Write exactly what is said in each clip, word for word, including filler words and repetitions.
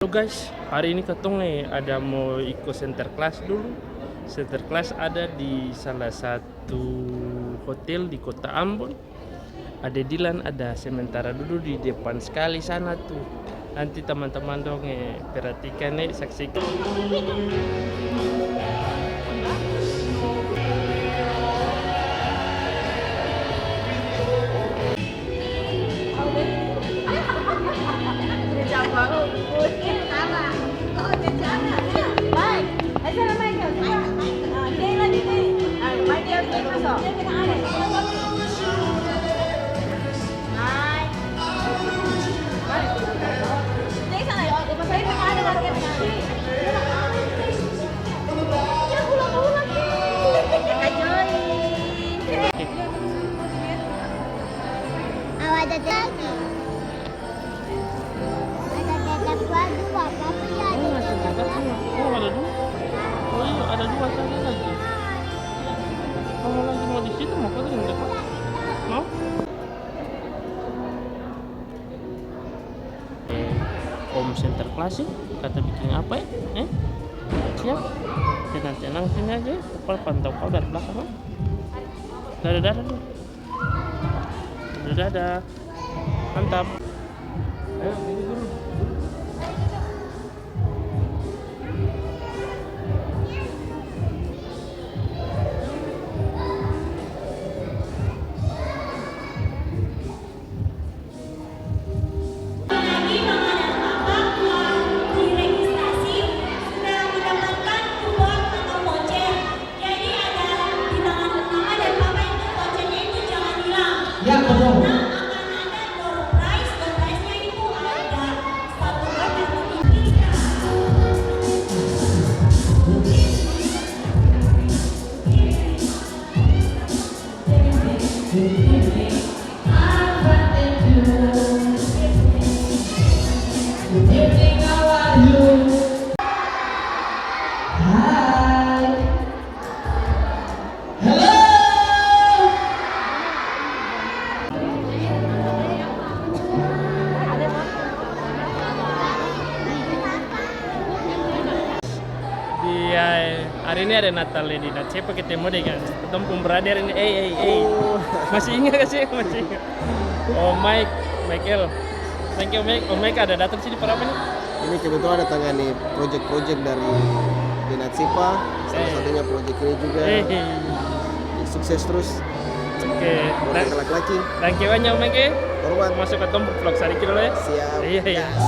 Halo guys, hari ini katong, eh, ada mo iko center class dulu. Center class ada di salah satu hotel di Kota Ambon. Ade Dilan ada sementara dudu di depan skali sana tu. Nanti tamang-tamang dong, eh, perhatikan, eh, saksikan. Ada lagi. Ada dua, tapi ada dua. Oh, ada dua? Oh iya, ada dua tadi lagi. Kamu lagi mau di situ, mau pergi, mau dekat? Mau? Eh, Om Center Class, eh, kata biking apa, eh? Eh? Siap? Tenang-tenang sini aja, eh. Papa pantau kau dari belakang, eh. Dadah, dadah dulu. Dadah, dadah. Mantap. Lagi mama dan papa telah diregistrasi, sudah mendapatkan kupon atau voucher. Jadi ada di tangan mama dan papa itu vouchernya itu jangan hilang. Ya, betul. Karena akan ada door prize, door prize-nya itu ada satu kotak. Di, eh, hari ini ada Natal di Natsepa, ketemu dengan katong pung brother ini. Eh, eh, eh. Oh. Masih ingat ka sih? Masih ingat. Oh, Mike, Michael. Thank you, Mike. Oh, Mike ada datang sini par apa nih? Ini kebetulan ada tangani project-project dari di Natsepa, salah satunya project ini juga. Eh. Sukses terus. Oke. Buat laki-laki. Thank you banyak, Mike. Hormat. Masuk katong vlog sadiki dolo, ya. Siap. Iya, iya. Gas.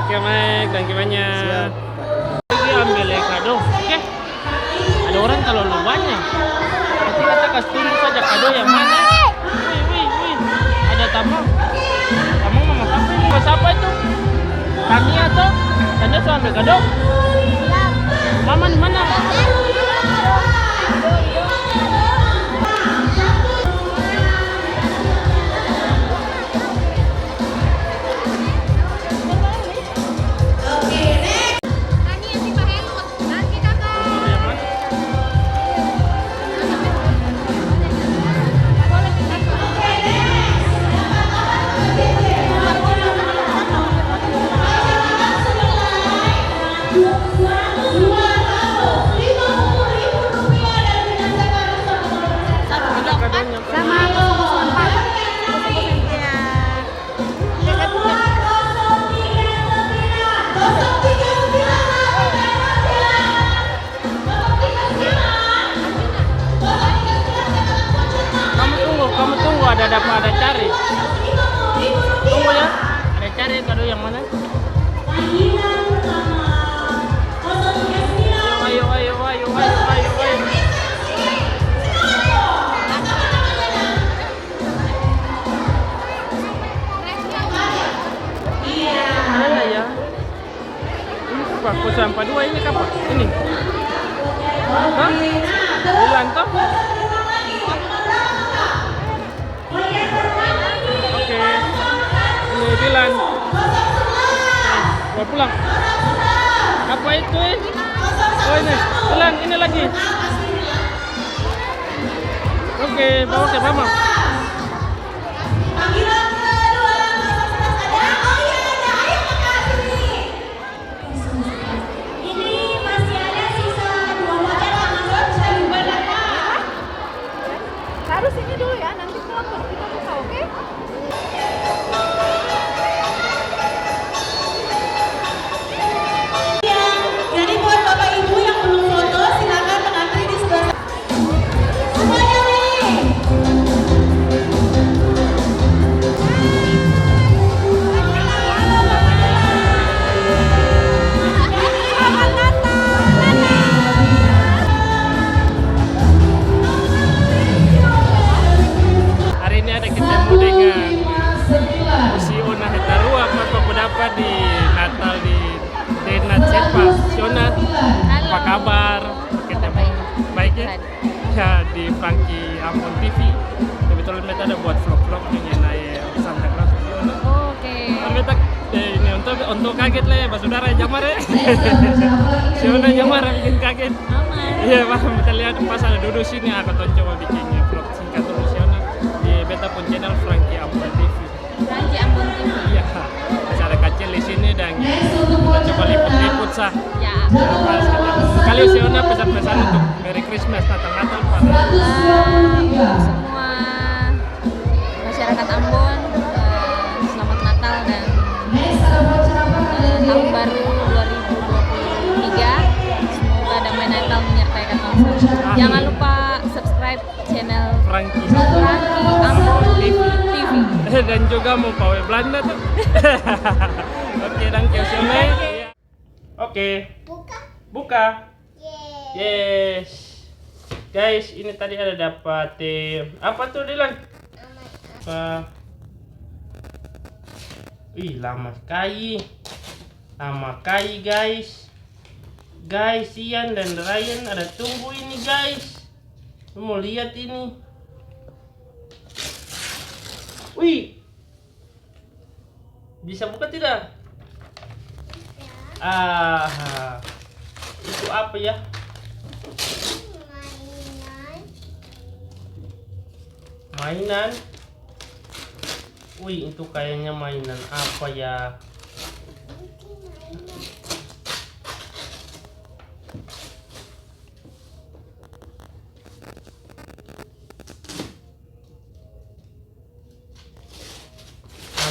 Oke, Mike. Thank you banyak. Siap. Dia ambil kado, oke? Ada orang talalu banya. Nanti kata kas tunjuk saja kado yang mana. Wih, wih, wih. Ada tamang. Tamang mama sapa ini? Mama sapa itu? Tania to? Tania su ambil kado? Mama di mana? Sama, kosong kosong empat. Iya. Kamu tunggu, kamu tunggu, ada, ada, ada cari. Tunggu ya, ada cari kado yang mana? Ayo, ayo, ayo. Mana ya? Ini apa? Kosong empat dua ini kapa? Ini? Hah? Bulan toh? Oke. Ini Dilan. Bawa pulang. Apa itu, eh? Oh, ini. Dilan, ini lagi. Oke, bawa ke mama. Panggilan kedua, Bapak Sekretaris ada. Oh iya, ada. Ayo, Kakak, sini. Di Frankie Ambon T V. Kebetulan beta ada buat vlog-vlog mengenai Santa Claus di Ono. Oke. Kan beta, eh, ini untuk, untuk kaget le, basudara, jang mara e. Si Ona jang mara bikin kaget. Aman. Iya, Bang, beta lihat pas ada Dudu sini, ah, katong coba bikin vlog singkat dulu si Ona di beta pung channel Frankie Ambon T V. Frankie Ambon T V. Iya, masih ada kacil di sini dan kita coba liput-liput sa. Ya. Kali si Ona pesan-pesan untuk Merry Christmas, Natal-Natal, Pak. Eh, untuk semua masyarakat Ambon, eh, selamat Natal dan, eh, tahun baru dua ribu dua puluh tiga. Semoga damai Natal menyertai katong semua. Amin. Jangan lupa subscribe channel Frankie. Frankie Ambon T V. Dan juga mau pawe Belanda tuh. Oke, danke, Oke. Buka. Buka. Yes. Guys, ini tadi ada dapat, eh, apa tuh, Dilan? Apa? Ih, lama skai. Lama skai, guys. Guys, Ian dan Ryan ada tunggu ini, guys. Lu mau lihat ini? Wih. Bisa buka tidak? Bisa. Ah, itu apa ya? Mainan. Mainan. Wih, itu kayaknya mainan apa ya?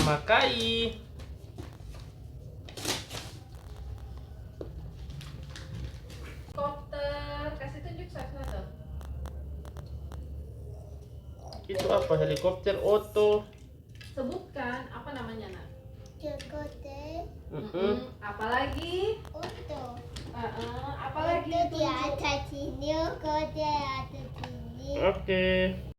Mamakai. Helikopter, kasih tunjuk Sasna tuh. Itu apa? Helikopter, oto. Sebutkan, apa namanya, Nak? Helikopter. Mm-mm. Mm-mm. Apalagi? Oto. Heeh, apalagi? Oto di atas sini, oto di atas sini. Oke.